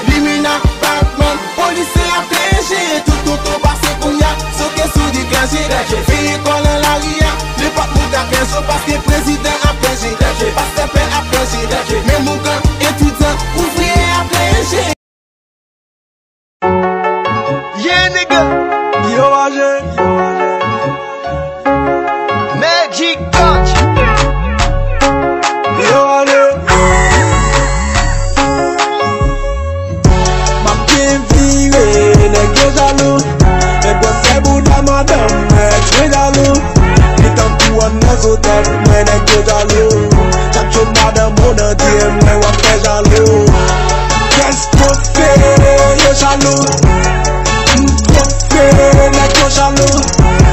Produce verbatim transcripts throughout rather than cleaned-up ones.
Limina, Batman, polisye ap plenje. Tout tonton pase kounye a, soke sou deklanje. Veye kò nan lari a, nenpòt moun ka plenje w paske prezidan ap plenje. Pastè pè ap plenje. Menm ougan, etidyan, ouvriye ap plenje. Yeah, nigga. Yo, aje. Magic Touch. Yo, aje. M ap byen vire, nèg yo jalou. Nèg yo fè bouda madanm, nèg yo jalou. Li tankou annè sou tèt mwen, nèg yo jalou. Chak jou madanm ou nan D M mwen, w ap fè jalou. Kès twofe, yo jalou. M twofe, nèg yo jalou.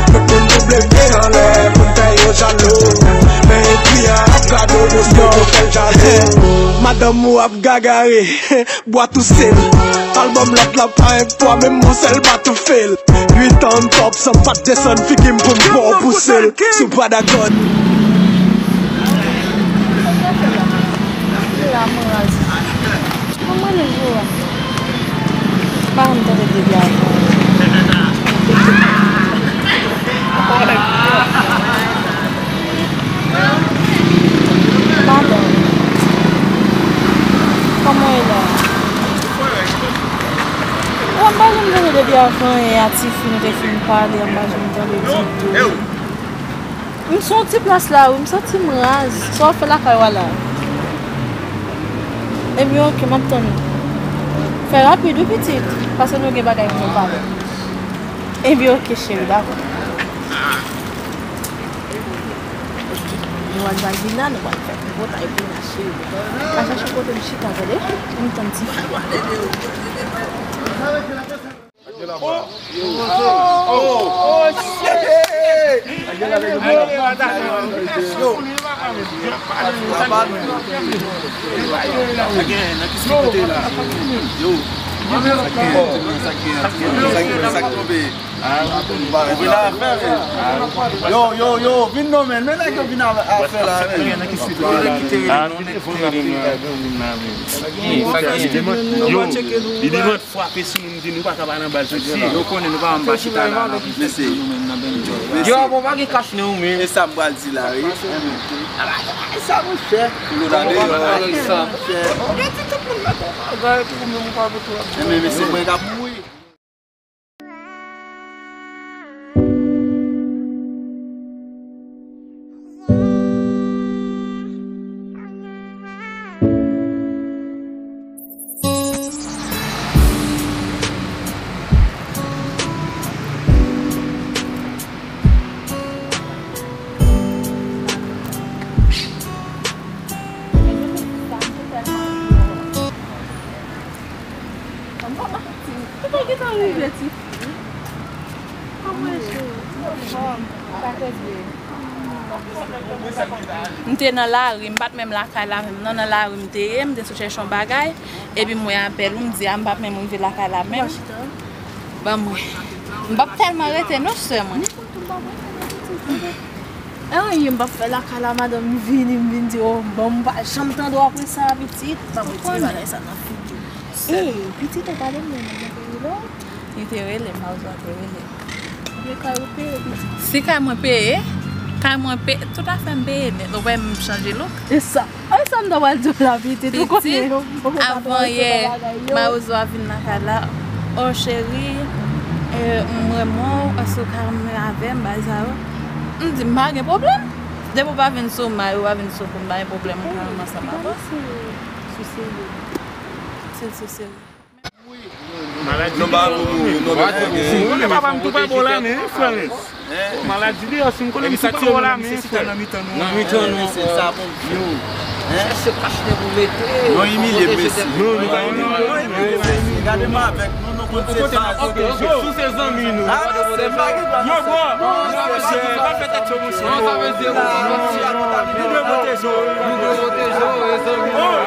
Tout moun double men anlè pou n fè yo jalou. Men kliyan ap gade w, pou yo fè l jalou. Madanm ou ap gagare. Bwa touse l. Album lòt la pa yon fwa, menm yon sèl pa toufe l. Uit an top, san pa t desann figi m pou m ba w pouse l. Sou pa dakò. Mwen, mwen, mwen, mwen. Pa janm tande depi avan. Madanm. Kòman w ye la? Bon, m pa janm tande depi avan yè a, tifi, nou te fin pale, m pa janm tande ditou. M sou yon ti plas la, wi, m santi m raz. Sa w ap fè lakay ou a la? Ebyen, oke, m ap tann ou. Fè rapid, wi, pitit, paske nou gen bagay pou nou pale. Ebyen, oke, cheri, dakò. Nou al bay Vina, nou al fè tripotay Vina, cheri. Al chache kote m chita, tande? M tann tifi. Oh, oh, oh, shit! Yo. Sa gen, nan ki kote la? Yo. Sa gen, sa gen, sa gen, sa gen tonbe. Ou vin afè, men. Yo, yo, yo, vin non, men. Men nèg yo vin afè la, men. Sa gen, nan ki kote la? Yo, li devan. Frape sou nou, nou di nou pa ka pa nan baz mesye. Yo konnen nou pa anba chita la, la. Mesye. Yo, bon, pa gen kach nan ou menm. E sa m pral di la, wi. E sa, monchè. Koulou la deyò, monchè. Ou gen ti tout moun mèt yon bagay pou ou menm ou pa mèt yon. Men, mesye, mwen k ap mouri. Ou pa gentan rive, tifi. Kòman cheri? Anfòm. Sa te byen. M te nan lari, m pa t menm lakay la menm non, nan lari m te ye, m te sot chèche yon bagay, epi m wè apèl ou, m di, a, m pa t menm rive lakay la menm. Ban m wè. M p ap tèlman rete non, sè mwen. Nenpòt ou pa wè, pitit. Anyen m p ap fè lakay la, madanm vini, m vin di, o, bon, m pa janm tande w apre sa, pitit. Pa mete bagay sa nan figi w. Ey, pitit, ou pale m nan peyi la? Li te rele m, Mawozo a te rele m. Ebyen, kay ou peye, pitit. Si kay mwen peye, kay mwen peye, tout afè m peye nèt. Ou wè m chanje look? E sa. Ay, sa m ta pral di w la, pitit. Ou konnen yo, ou pa tande bagay yo. Avanyè, Mawozo a vin lakay la. O cheri, e, m renmen w, èske w ka renmen avè m, bagay sa yo. M di, m pa gen pwoblèm. Depi w pa vin sou may, ou pa vin sou kou m, pa gen pwoblèm, ou ka renmen ansanm avè m. Si l sou serye. Non, ba, nou, nou, nou, nou, si m konnen papa m tou pa bon la men, wi, frè m. Maladi deyò, si m konnen m tou pa bon la men, frè. Nan mitan nou. Nan mitan nou. Yo. Chèche kach nèg ou mete. Non, imilye m, mesye. Non, nou pa imilye. Gade m avèk nou, nou konn se sa. Sou se zanmi nou. Yo, bro. Yo, bro. Yo, bro.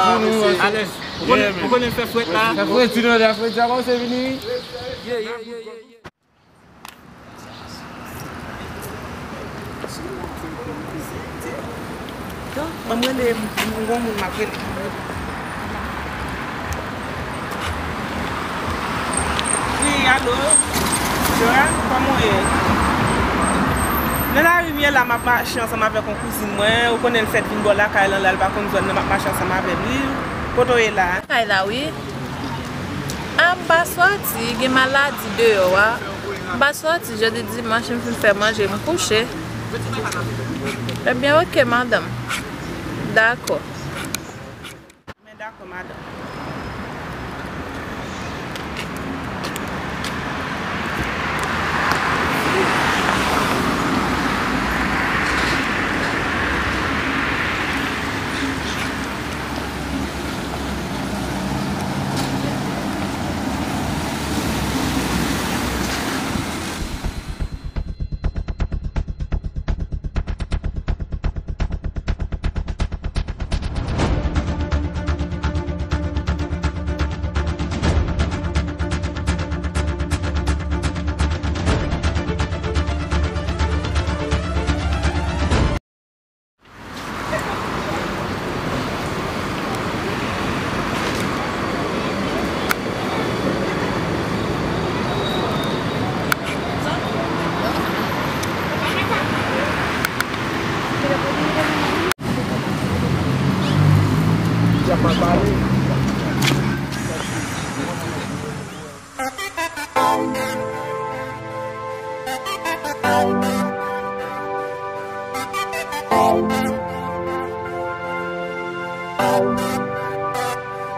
pou nou, mesye. Alèz. Ou konnen, ou konnen l fè frèt la. Fè frèt, ti nou, fè frèt, sa kòmanse vini, wi. Yeah, yeah, yeah, yeah, yeah. Ban m rele, m gon moun m ap rele. Wi, alo. Johan, kòman w ye? Nan lari m ye la, m ap mache ansanm avèk yon kouzin mwen. Ou konnen l fèk vin bò lakay lan la, l pa konn zòn nan, m ap mache ansanm avè l, wi. Kote w ye la? Lakay la, wi. A, m pa sòti, gen maladi deyò a. M pa sòti, jodi dimanch, m fin fè manje, m kouche. Ebyen, oke, madanm. Dakò. Men dakò, madanm.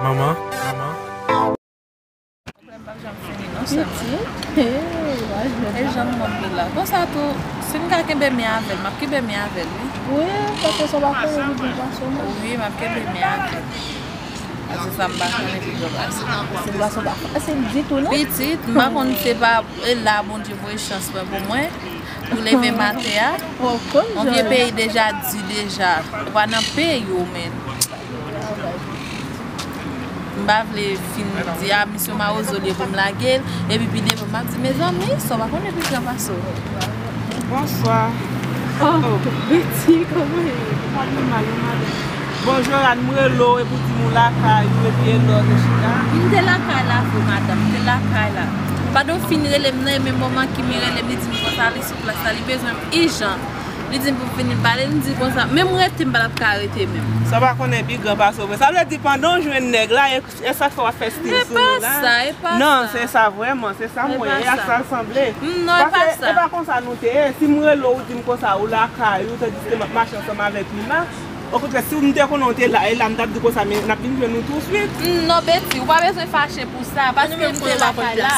Manman, manman. Pwoblèm p ap janm fini, non, sè mwen. Pitit. Hey, w a jwenn. E jan m ye la. Konsa tou, si m ka kenbe men avè l, m ap kenbe men avè l, wi. Wi, paske sa w pa konnen li gen pwason, non. Wi, m ap kenbe men avè l. Paske sa m pa konnen li gen pwason. Se pwason pa fasil ditou, non. Pitit, m pa konn se pa, e la Bondye voye chans mwen pou mwen, pou leve maten a. Yon vye peyi deja di deja. Ou pa nan peyi w, menm. M pa vle fin di a misye Mawozo li ye pou m lage l, epi pi devan m ap di, mezanmi, sa w pa konnen pi gran pase w. Bonswa. Oh, Betty, kòman w ye? Mwen mal, mwen mal. Bon, Joran, m rele w epi w di m ou lakay ou, epi e lè w te chita. M te lakay la vre, madanm, m te lakay la. Pandan w fin rele m nan, e menm moman Kimi rele m, li di m konsa, li sou plas la, li bezwen m ijan. Li di m pou m vini pale, m di konsa, menm rete m pa t ap ka rete menm. Sa w pa konnen pi gran pase w vre. Sa vle di pandan w jwenn nèg la, e, e sa k fè w ap fè stil sou nou la? E pa sa, e pa sa. Non, se sa vrèman, se sa m wè, e a sa l sanble. Non, e pa sa. Paske e pa konsa nou te ye. Si m rele w, ou di m konsa, ou lakay ou, tandiske m ap mache ansanm avèk Lima. Okontrè, si m te konnen w te la, e la m t ap di konsa, men n ap vin jwenn ou touswit. Non, Betty, ou pa bezwen fache pou sa, paske m te lakay la.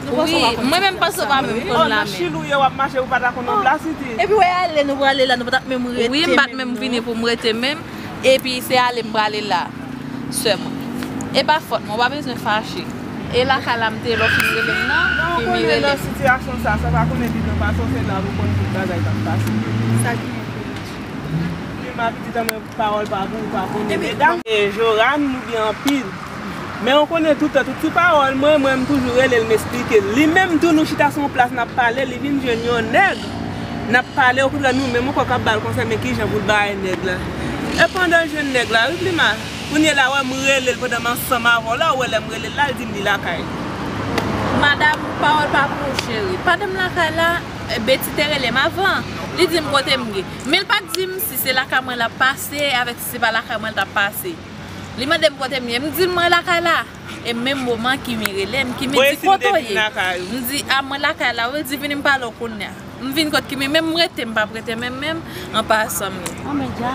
Wi, mwen menm panse w pa menm konn la menm. Oh, nan Chili w ye w ap mache, ou pa ta konn yon plas iti. Epi w ale, nou prale la, nou pa t ap menm rete menm non. Wi, m pa t menm vini pou m rete menm. Epi se ale m prale la, sè mwen. E pa fòt mwen, ou pa bezwen fache. E lakay la m te ye lè w fin rele m nan, Kimi rele m. Non, ou konnen nan sitiyasyon sa, sa pa konnen pi gran pase w, se la pou konn tout bagay k ap pase. Sa gen enpòtans. Lima pitit an mwen. Pawòl pa pou ou pa konnen medam. E Joran, nou byen anpil. Men ou konnen toutan, tout ti pawòl mwen, mwen m toujou rele l, m esplike l. Li menm tou, nou chita sou yon plas, n ap pale, li vin jwenn yon nèg. N ap pale, okontrè, nou menm ankò k ap ba l konsèy, men kijan pou l bay nèg la. E pandan l jwenn nèg la, wi, Plima. Kounye la, wè, m rele l pandan m ansanm avè w la, ou wè lè m rele l la, l di m li lakay li. Madam, pawòl pa pou ou, cheri. Pandan m lakay la, Betty te rele m avan. Li di m kote m ye. Men l pa t di m si se lakay mwen l ap pase, avèk si se pa lakay mwen l t ap pase. Li mande m kote m ye. M di l mwen lakay la. E menm moman Kimi rele m, Kimi di kote w ye. M di a mwen lakay la wi, l di vini m pale w kounye a. M vin kot Kimi, menm m rete, m p ap rete menm menm, an pasan m ye. An men dja,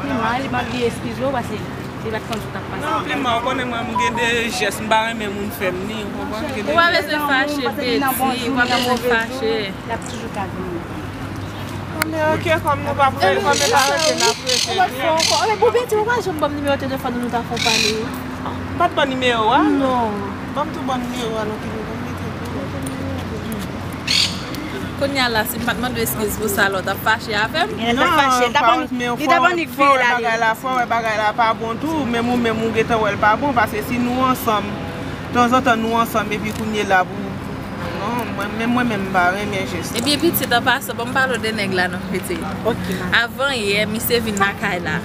Plima, li pa bliye eskize w, paske li pa t konn sa k ap pase. Non, Plima, ou konnen mwen, m gen de jès, m pa renmen moun fè m li, ou konprann? Ou pa bezwen fache, Betty, ou pa bezwen fache. L ap toujou ka vini. Ok, kòm nou pa prè, kòm nou pa rete, n ap rete byen. Anben, bon, Betty, ou pa janm ban m nimewo telefòn ou, nou ta fè yon pale. M pa t ban nimewo a? Non. Ban m tou ban nimewo a, non, ki nou ban m mete. Kounye a la, si m pa t mande w eskiz pou sa, lè w t ap fache avè m. Non, pa fache, li t ap annik vire l ale. Fò wè bagay la, fò wè bagay la pa bon tou, menm ou menm ou gentan wè l pa bon, paske si nou ansanm, tanzantan nou ansanm, epi kounye la pou, non, mwen menm, mwen menm m pa renmen jès sa. Ebyen, pitit, an pasan, ban m pale w de nèg la non, pitit. Ok, ma. Avan yè, misye vin lakay la.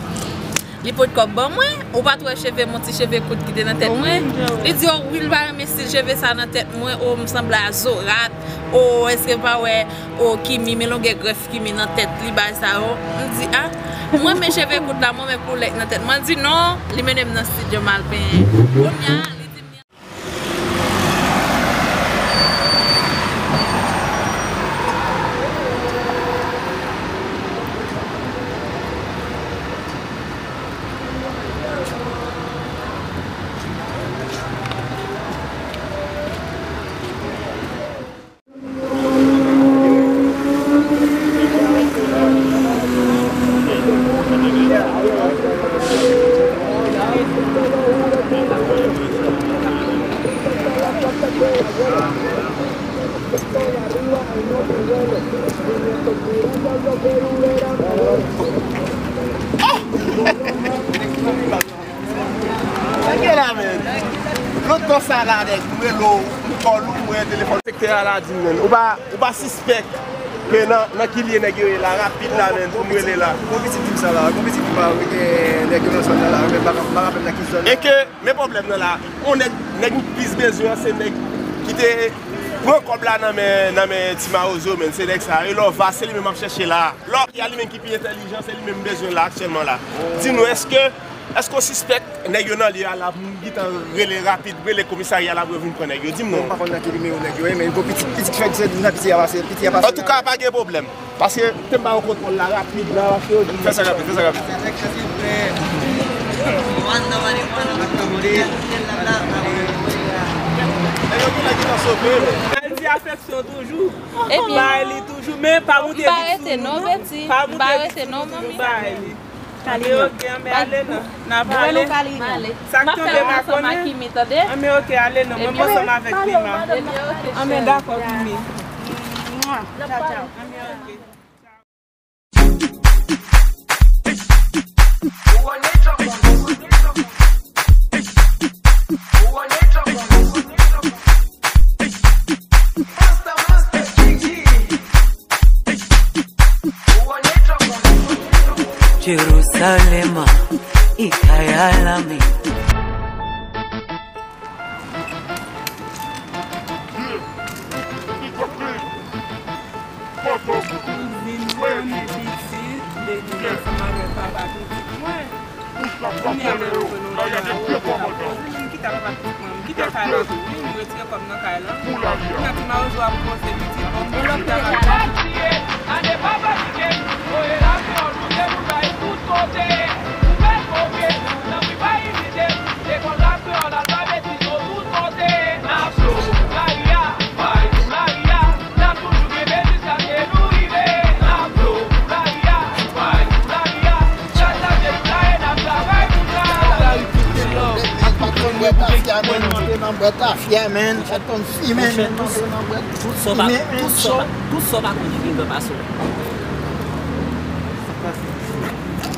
Li pot kòb ban mwen, ou pa t wè cheve m, yon ti cheve kout ki te nan tèt mwen? Li di, o wi, l pa renmen stil cheve sa nan tèt mwen, o, m sanble a Zorat, o, èske w pa wè, o, Kimi, men longè grèf Kimi nan tèt li, bagay sa yo. M di, a, mwen renmen cheve kout la, mwen renmen koulè k nan tèt mwen. Li di, non, li mennen m nan estidyo m al penyen. Kounye a, li di m, Sa gen la, men. Lontan sa la, nèg, m rele w, m kòl ou, mwen telefòn. Sektè a la di m, men. Ou pa, ou pa sispèk ke nan, nan ki lye nèg yo ye la, rapid la, men, pou m rele la. Gon pitit di m sa la, gon pitit di m pa gen nèg yo nan zòn nan la, men m pa, m pa rapèl nan ki zòn. E ke, men pwoblèm nan la, yon nèg, nèg m plis bezwen an, se nèg ki te pran kòb la nan men, nan men Ti Mawozo, men, se nèg sa, e lè w va, se li menm m ap chèche la. Lè w, a li menm ki pi entèlijan, se li menm m bezwen la, aktyèlman la. Di nou, èske Èske w sispèk nèg yo nan lye a la, m gentan rele rapid, rele komisarya la pou yo vin pran nèg yo? Di m non. Mwen pa konn nan ki nimewo nèg yo ye, men gon pitit, pitit ki fè di nan piti a pase, piti a pase. Antouka, pa gen pwoblèm. Paske te m ba yo kontwòl la rapid la, paske yo di. Fè sa rapid, fè sa rapid. Nèg yo gen nèg ki nan sove. Al di afeksyon toujou. Ebyen, bay li toujou, men pa moute vit sou nou non. Pa moute vit sou nou toujou, bay li. Anben, ok, anben, ale non. N ap ale. Sa k tonbe, m pa konnen. Anben, ok, ale non. Mwen ansanm avèk Lima. Anben, dakò, Mimi. Anben, ok. Jerusalema, ikhaya lami. Kouzin mwen, pitit, Leni ansanm avèk papa pitit mwen. Kounye a lè yo jwenn yon lòt la, yo ta poze, men m kite papa pitit mwen, m kite kay la tou, wi, m retire kòb nan kay la. Kounye a Ti Mawozo ap poze pitit, bon, m kite papa. Tafya, man. Tafya, man. Fè konn fi, man. Tout sa w pa, tout sa w pa, tout sa w pa konn gen dwa pase w.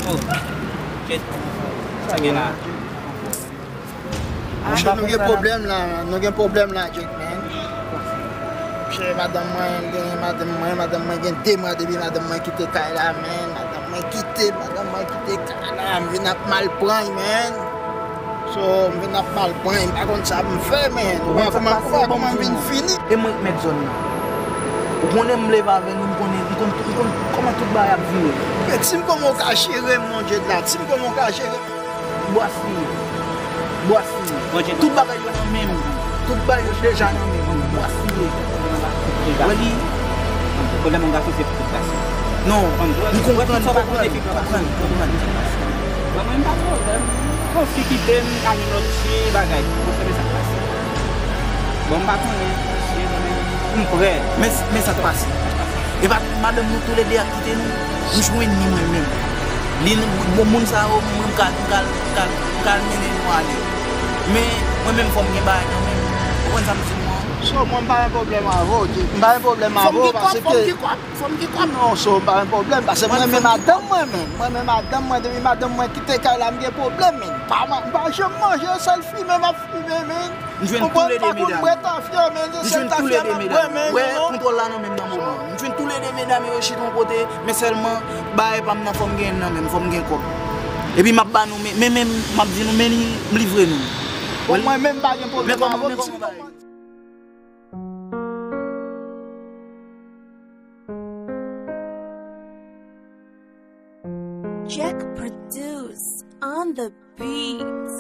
Oh. Sa gen la. Monchè, nou gen pwoblèm la, nou gen pwoblèm la, Jack, man. Monchè, madanm mwen, m gen madanm mwen, madanm mwen gen de mwa depi madanm mwen kite kay la, man. Madanm mwen kite, madanm mwen kite kay la, m vin ap mal pran, man. So, m vin ap mal pran, m pa konn sa pou m fè, man. Ou wè kòman, ou wè kòman m vin fini. E mwen k mèt zòn nan. Ou konnen m leve avè nou, m konnen, m konn, m konn kòman tout bagay ap vire. Men di m kòman w ka jere m, Bondye la, di m kòman w ka jere m. Bwas li ye. Bwas li ye. Tout bagay yo nan men m. Tout bagay yo deja nan men m. Bwas li ye. Wè li. Pwoblèm yon gason se pitit gason. Non, m konprann, m konprann, m konprann, m konprann. Bon, mwen m pa pwoblèm. Bon, fi kite m, ale lòt fi bagay. Mwen se sa k pase. Bon, m pa konnen. M prè. Men, men sa k pase. E pa tout madanm nou toulede ap kite nou. M jwenn li mwen menm. Li, bon, moun sa yo, mwen, m ka, m ka, m ka, m ka mennen nou ale. Men, mwen menm, fò m gen bagay nan men m. Ou konprann sa m di nou an? So, mwen, m pa gen pwoblèm avè w, Jay. M pa gen pwoblèm avè w, paske fò m gen kòb, fò m gen kòb. Non, so, m pa gen pwoblèm, paske mwen, mwen, men madanm mwen menm. Mwen, men madanm mwen, depi madanm mwen kite kay la, m gen pwoblèm, men. Pa, m pa janm manje, sèl fimen m ap fimen, men. M jwenn toulede medam. M jwenn toulede medam. Wè, kontwòl la nan men m nan moman. M jwenn toulede medam yo chita yon kote, men sèlman bagay pa m nan fò m gen nan men m, fò m gen kòb. Epi m ap ba nou, men, men, men m ap di nou, men li, m livre nou. Bon, mwen menm pa gen pwoblèm avè w, si w konprann. Jack Produce on the beats.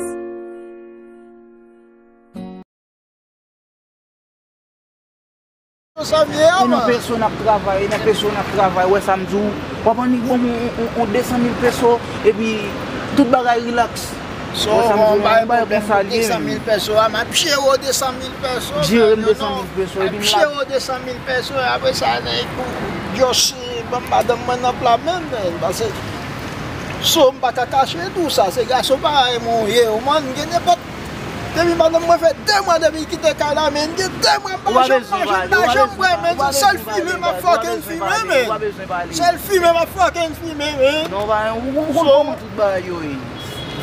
Sa m ye a, e nan peso n ap travay, e nan peso n ap travay, wè sa m di w, w ap annik ban m yon, yon, yon, yon de san mil peso, epi tout bagay rilaks. So, wè sa m di w, yon bagay konsa l ye, men. De san mil peso a, m ap jere w de san mil peso, jere m de san mil peso, epi m ap jere w de san mil peso, apre sa, nèg, yo si, ban m madanm mwen nan pla menm, men, paske, so, m pa ka kache tou sa, se gason parèy mwen w ye, ou konprann, m gen nenpòt Depi madanm mwen fè de mwa depi l kite kay la, men gen de mwa m pa janm manje, m pa janm bwè, men se sèl fimen m ap fucking fimen, men. Sèl fimen m ap fucking fimen, men. Non, ou pa, ou, ou konn kòman tout bagay yo ye.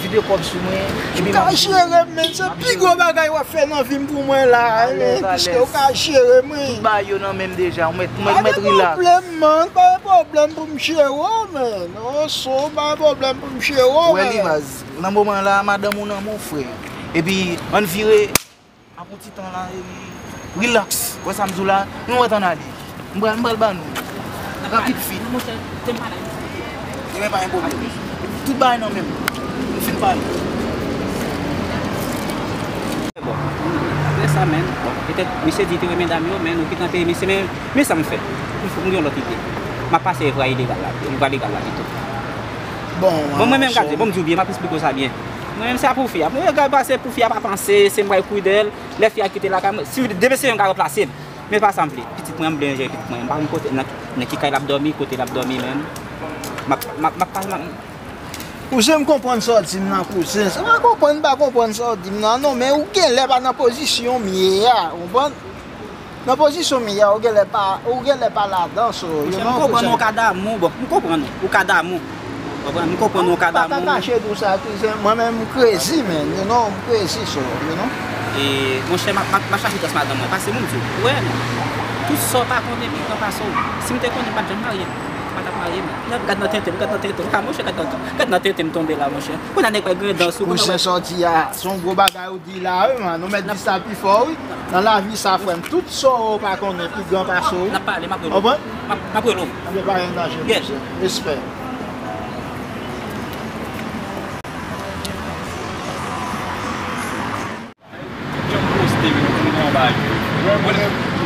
Vide kòb sou mwen, epi m ap jere m, men se pi gwo bagay w ap fè nan vi m pou mwen la, men, piske ou ka jere mwen. Tout bagay yo nan men m deja, ou mèt, ou mèt, ou mèt rilaks. Pa gen pwoblèm, man, pa gen pwoblèm pou m jere w, men. Non, so, pa gen pwoblèm pou m jere w, men. Ou wè li, baz. Nan moman la, madanm ou nan men w, frè. Epi, ann vire, ap yon ti tan la, e, rilaks. Wè sa m di w la, nou mèt ann ale. M pral, m pral ba nou. Rapid, fit. Monchè, te m pale avè misye. Ebyen, pa gen pwoblèm. Tout bagay nan men m. Nou fin pale. Bon, apre sa, men, bon, petèt, misye di te renmen dam yo, men nou ki tante misye, men, men sa m fè. M, m gen yon lòt ide. M ap pase vwa ilegal la, vwa legal la pito. Bon, mwen menm, gade, bon, m di w byen, m ap esplike w sa byen. Mwen menm, se a pou fi a. Mwen, gade, se pou fi a pa panse, se mwen ki pral koude l. Lè fi a kite lakay mwen, si demen se yon ka ranplase m. Men pa sa m vle. Pitit mwen, m vle jere pitit mwen. M pa konn kote, nan, nan ki kay l ap dòmi, kote l ap dòmi menm. M ap, m ap, m ap, m ap, Kouzen, m konprann sa w di m nan, kouzen. Sa m pa konprann, m pa konprann sa w di m nan, non, men ou genlè pa nan pozisyon m ye a, ou konprann? Nan pozisyon m ye a, ou genlè pa, ou genlè pa ladan, so, you know, kouzen. Monchè, m konprann ou ka damou, bon, m konprann ou, ou ka damou. Konprann, m konprann ou ka damou. M pa ka kache tou sa, kouzen. Mwen menm, m crazy, man, you know, m crazy, so, you know. E, monchè, m ap, m ap, m ap chache chans madanm mwen. Pase moun di w, ou wè, tout sa w pa konnen, pi gran pase w. Si m te konnen, m pa t janm marye, m pa t ap marye, men. Gad nan tenten m, gad nan tenten m. Ka, monchè, gad nan, gad nan tenten m tonbe la, monchè. Kounye a nèg pral gen dans ou, kounye a. Kouzen, sa w di a, se yon gwo bagay ou di la, wi, man. Nou mèt di sa pi fò, wi. Nan lavi sa, frè m, tout sa w pa konnen, pi gran pase w, wi. N ap pale, m ap rele w. Konprann? M ap, m ap rele w. Anben, pa gen danje, kouzen. Respè. Janm poste, men, nou konn pran bagay. Wè, mwen,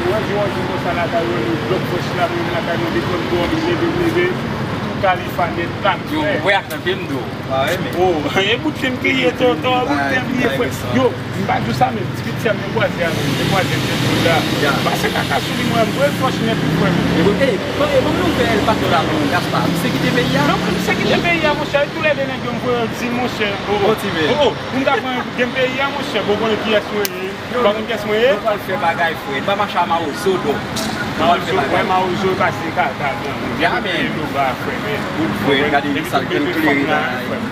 mwen, jou an jou konsa lakay ou, nou blòk frèch la, mwen lakay mwen defann bò, m leve, m leve, tou kalifa nèt, pa m fè. Yo, wè ak nan fim tou, pa renmen. Oh, e bout fim ki ye, tonton, bout fim ki ye, frè. Yo, m pa di w sa, men, ti piti a, men, vwazen an, men, vwazen, men, moun la. Pase kaka sou li, mwen, m voye flòch nèt, wi, frè. E bon, e, bon, e, bon, nouvèl, patnè la, non, Gaspard, misye kite peyi a? Non, misye kite peyi a, monchè, toulède nèg yo, m voye di, monchè, oh, oh, oh. Pou m ta pran gen peyi a, monchè, bon, konnen kiyès mwen ye. Ou pa konn kiyès mwen ye? Nou pral fè bagay, frè. Nou pa mache a mawozo, non. Nou pral fè bagay. Mawozo, wè, mawozo pase kaka, men. Ya, men. Tout frè, gade sa l gen klere la.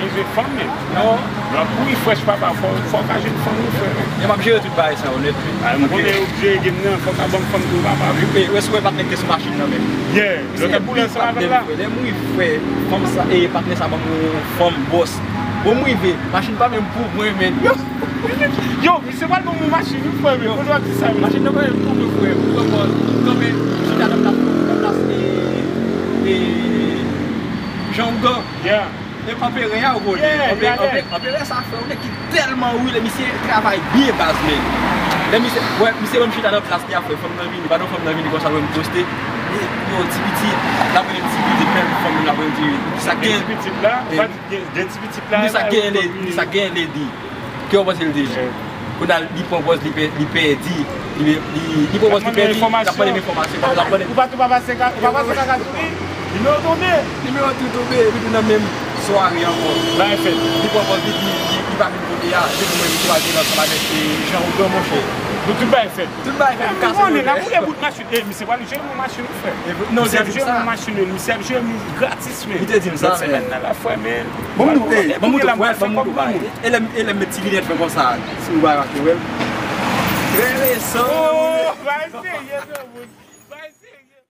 Bezwen fanm, men. Non. Lè w ap kouri frèch, papa, fò, fò w ka jwenn fanm, wi, frè, men. E m ap jere tout bagay sa yo nèt, wi. A, m konnen ou jere game nan, fò w ka ban m fanm tou, papa. Wi, e, ou wè si w wè patnè k te sou machin nan, men. Yeah, lè w t ap boule ansanm avè l la. Lè m rive, frè, fanm sa, e, patnè sa ban m yon fanm bòs. Bon, m rive, machin pa menm pou mwen, men. Yo, misye pral ban m yon machin, wi, frè, men. Kote w ap di sa, men? Machin nan pa menm pou mwen, frè. Ou konprann? Kanpe, chita nan plas, nan plas, e, e, Jangan. Yeah. E anperè a, ou konnen. Yeah, anperè, anperè, anperè sa, frè, yon nèg ki tèlman rile, misye travay byen, baz, men. Lè misye, wè, misye ban m chita nan plas li a, frè, fanm nan vini, pandan fanm nan vini, konsa, wè m poste. Yo, ti pitit, l ap rele m ti pitit, men fanm nan ap rele m ti pitit. Sa gen. Ti pitit la, ou pa di gen, gen ti pitit la, li sa gen lè, li sa gen lè di. Kè w panse l te di? Kounye a, li pran pòz, li pè-, li pèdi. Li, li, li pran pòz, li pèdi, l ap mande m enfòmasyon. L ap mande m enfòmasyon. Ou pa tou pa pase ka, ou pa pase kaka sou li. Nimewo tonbe. Nimewo tou tonbe, epi tou nan menm sware ankò. Bagay fèt. Li pran pòz, li di, li, li pa vin kote a, depi mwen m kwaze l ansanm avèk, e, Jean Ogan, monchè. Nou tout bagay fèt. Tout bagay fèt, m kase modèl. N ap boule bout machin. E, misye pral jere yon machin, wi, frè. Non, misye ap jere yon machin, wi. Misye ap jere yon gratis, men. Li te di m sa, lòt semèn nan, la, frè, men. Bon, nou, e, bon, nou, frè, bon, nou, frè. E lè m, e lè m met ti linèt mwen konsa, si w pa rate, wè. Rele sa. Oh, va eseye, non, moun.